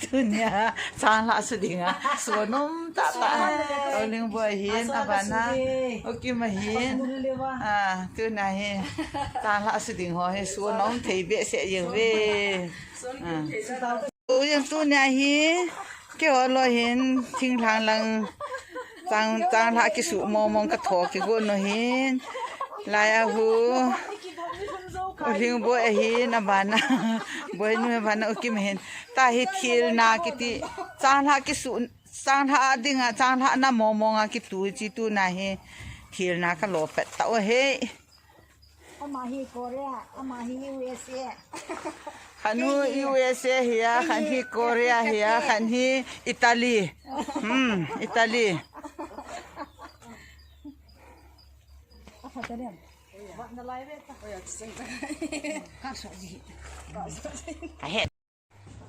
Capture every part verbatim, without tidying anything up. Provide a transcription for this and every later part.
Tunia, chang la su dinga, su nom tata. Oling bo ahin, abana. Okim ahin. Ah, tunia hi. Chang la su ding ho hi, su nom thei behseh jeng ve. Ah. Ujeng tunia hi, keiho loi hin, thinglhang lang, chang, chang lha kisu mong mong ka tho kigon u hin, lai a hu, u hling boi ahin, abana, boi nu abana u kim hin, ta hi thil na kiti, chang lha kisu, chang lha a dinga, chang lha na mong mong a kitu chi tunia hi, thil na ka lo pet ta u he. Ama hi Korea, ama hi U S A. Khan hi U S A hi a, khan hi Korea hi a, khan hi Italy. Hmm, Italy. Ahet.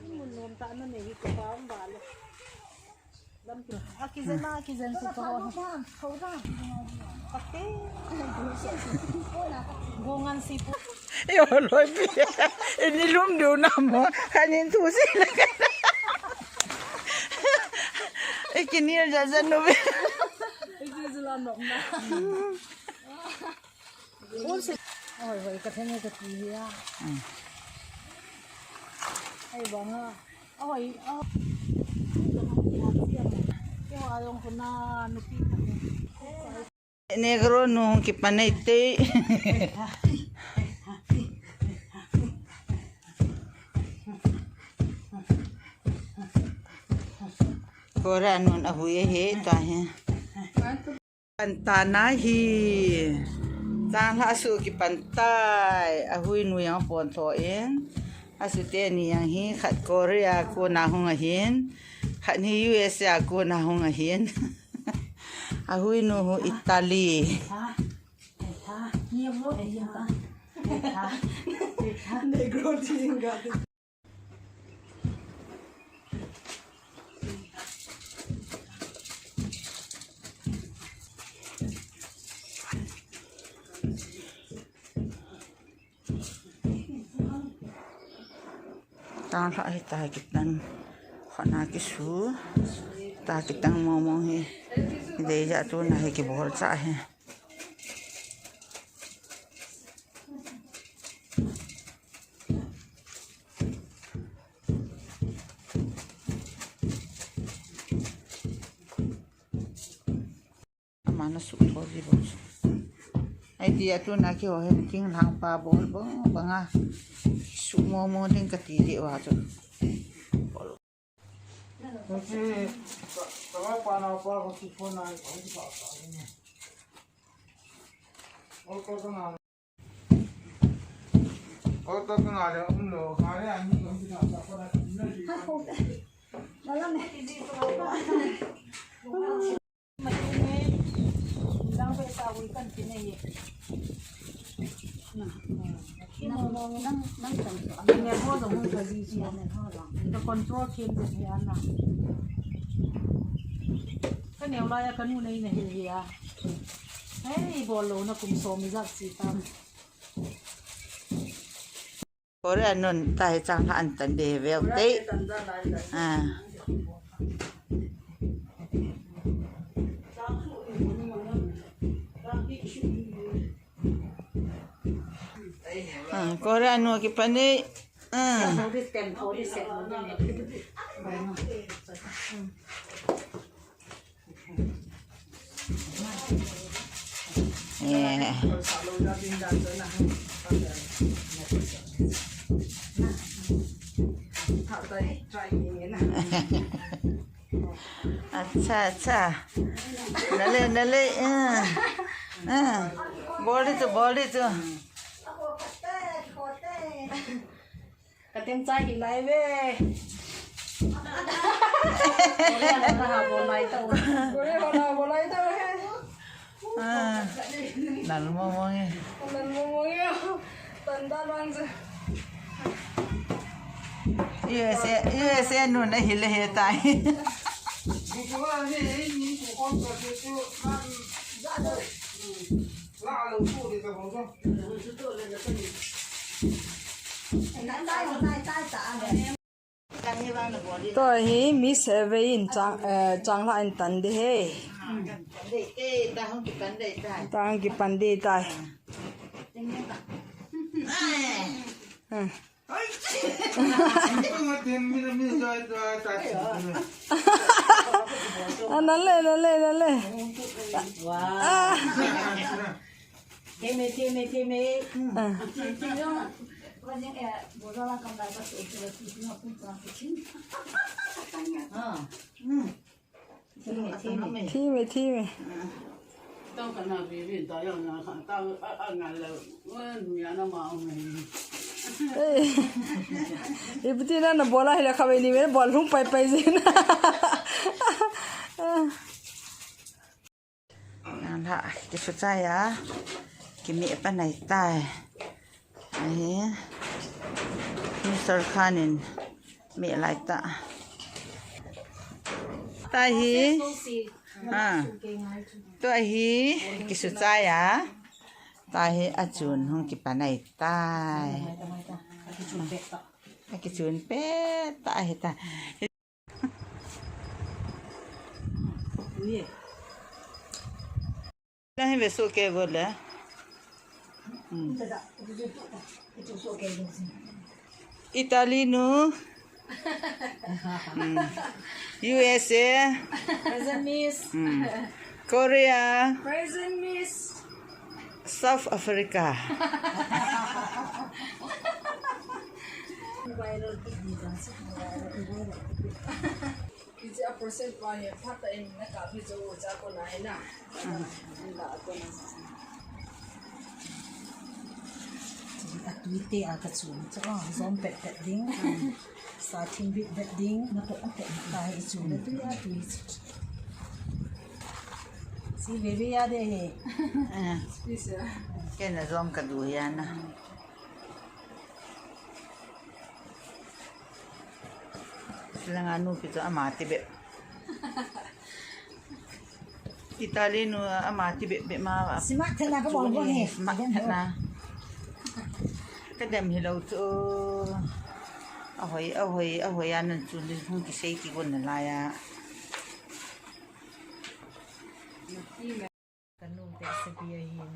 Mun nom ta na nei hi ko pa um ba le. Lam tu. A kijen a kijen su ko. Kate. Gongan si pu. Yo loi pi. Ini lum du na mo. Kanin tu si le. Ikini ja ja no be. Iki jula nom na. Oi, oi, ka theng ka ti hi a. Mm. Ai, bang a. Oi, oi. Ke wa yong ko na, nupi ka. Negro nu kipan nei te. Korea nun ahui he ta he. Pan ta na hi. Chang lha su kipan tai. Ahui nu jong pon tho in. Asu teni jong hi khat Korea kona hung ahin. Khat hi U S A kona hung ahin. Ahui nu hu Italy. Chang lha hi ta kitan. Khana kisu. Ta kitan mong mong hi. Dei ja tu na hi kibol cha hi. Amana su tho ji bo. Ai ti a tu na ki ho hen king lang pa bol bang bang a. Su mo mo ding ka ti de wa chu. Ka control them de hi ana. Ka neo lai a ka nu nei na hi hi a. Hei, bol lo na kum som i jak si tam. Korea nun ta hi chang lha an tan de veu te. Ah. Ah, Korea nu kipan e. Ah. Eh. Acha, acha. Nale, nale. Eh. Eh. Bol di tu, bol di tu. Ka teng chai hi lai ve. Korea ho na ha bol lai tau. Korea ho na ha bol lai tau he. Ah, lal mo mo nge. Lal mo mo nge. Tan ta lang sa. U S A, U S A nun a hi le he tai. Tua hi mi seve in chang, eh, chang la in tan de he. Tang ki pan de tai. Hmm. Ah, nale, nale, nale. Ah. Theme, theme, theme. Ah. Theme, theme. Theme, theme. Tao ka na bi bi ta ya na ka ta a, a na la. Wa nu ya na ma o me. Eh. Ipi ti na na bol a hi la kha me ni me bol lhung pai pai jin. Nang la, ki su cha ya. Ki mi pa nai tai. Ahi. Mister Khan in mi lai ta. Ta hi. Ha. Tua hi. Ki su cha ya. Ta hi a chun hung ki pa nai tai. A ki chun pe ta hi ta. Nang hi ve su ke vo le. Hmm. Italy nu. Hmm. U S A. Present, miss. Hmm. Korea. Present, miss. South Africa. Viral kit ni jang si, viral, viral. Kichi a percent pa hi phat ta in na ka mi jo cha ko na hi na. An la ko na. A tui te a ka chu ni cha, a zom pet pet ding. Sa thim bit bit ding, na pet a pet na ka hi chu na tui a tui. Si baby ya de he. Ah. Please, ya. Ke na zom ka du ya na. Sila nga nu kito ama ti be. Italy nu ama ti be be ma. Smart na ka bol bol he. Smart na. Ka dem hi lo chu. Ahoi, ahoi, ahoi, anan chu ni hung ki sei ki gon na la ya. Ka nu te se pi a hin.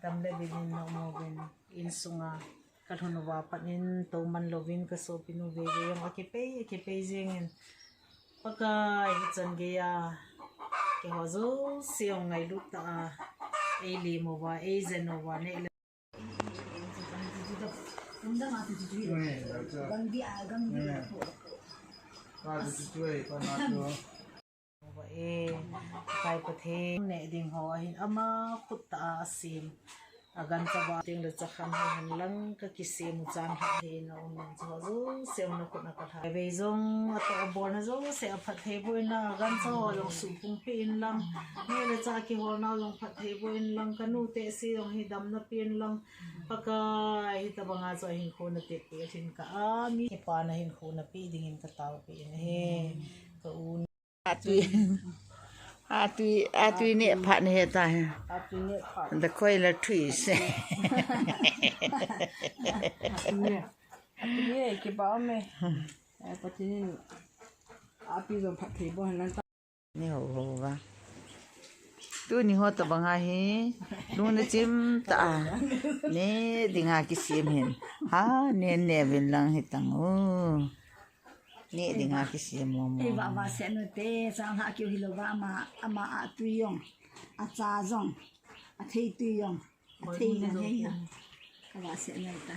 Dam le bilin no mo bin. In sunga. Ka lhun uva pat in to man lovin ka sopi nu ve ve jong a kipei, a kipei jeng in. Pakai, hichan geiya, keiho jouse jong ngailut tah a, ei lem uva, ei jen uva, neh le. Uva e, Pakai Pathen, neh ding ho ahin ama khut tah a asem. A gancha va teng le chakhan hi hen lang ka kisem u chan hi na um in chu jouse na khut na ka lha. Ve jong a to a bol na jouse a phatthei boh in lang, a gancha ho jong suhpung peh in lang. Neh le chah kihol na jong phatthei boh in lang, ka nu te se jong hi damna peh in lang. Pakai hitabang a chu a hinkho na tep peh a lhin ka a mi. Kipa na hinkho na peh ding in ka tao peh in ahi. Ka u Atui, atui, atui neh phat na he ta he. Atui neh phat. Da koi la tui se. Atui neh. Atui neh, kipa me. Eh, Pathen in atui jong phatthei boh hen lang ta. Ni ho ho va. Tuni ho tabang a hi. Lung na chim ta a. Neh ding a kisem hin. Ha, neh neh vin lang hi tang u. Neh ding a kisem mo mo. Ei, va, va, se nu te, sang ha kiu hi lo va, ama, ama a tui jong, a cha jong, a thei tui jong, a thei na hei ha. Ka va se nu ta.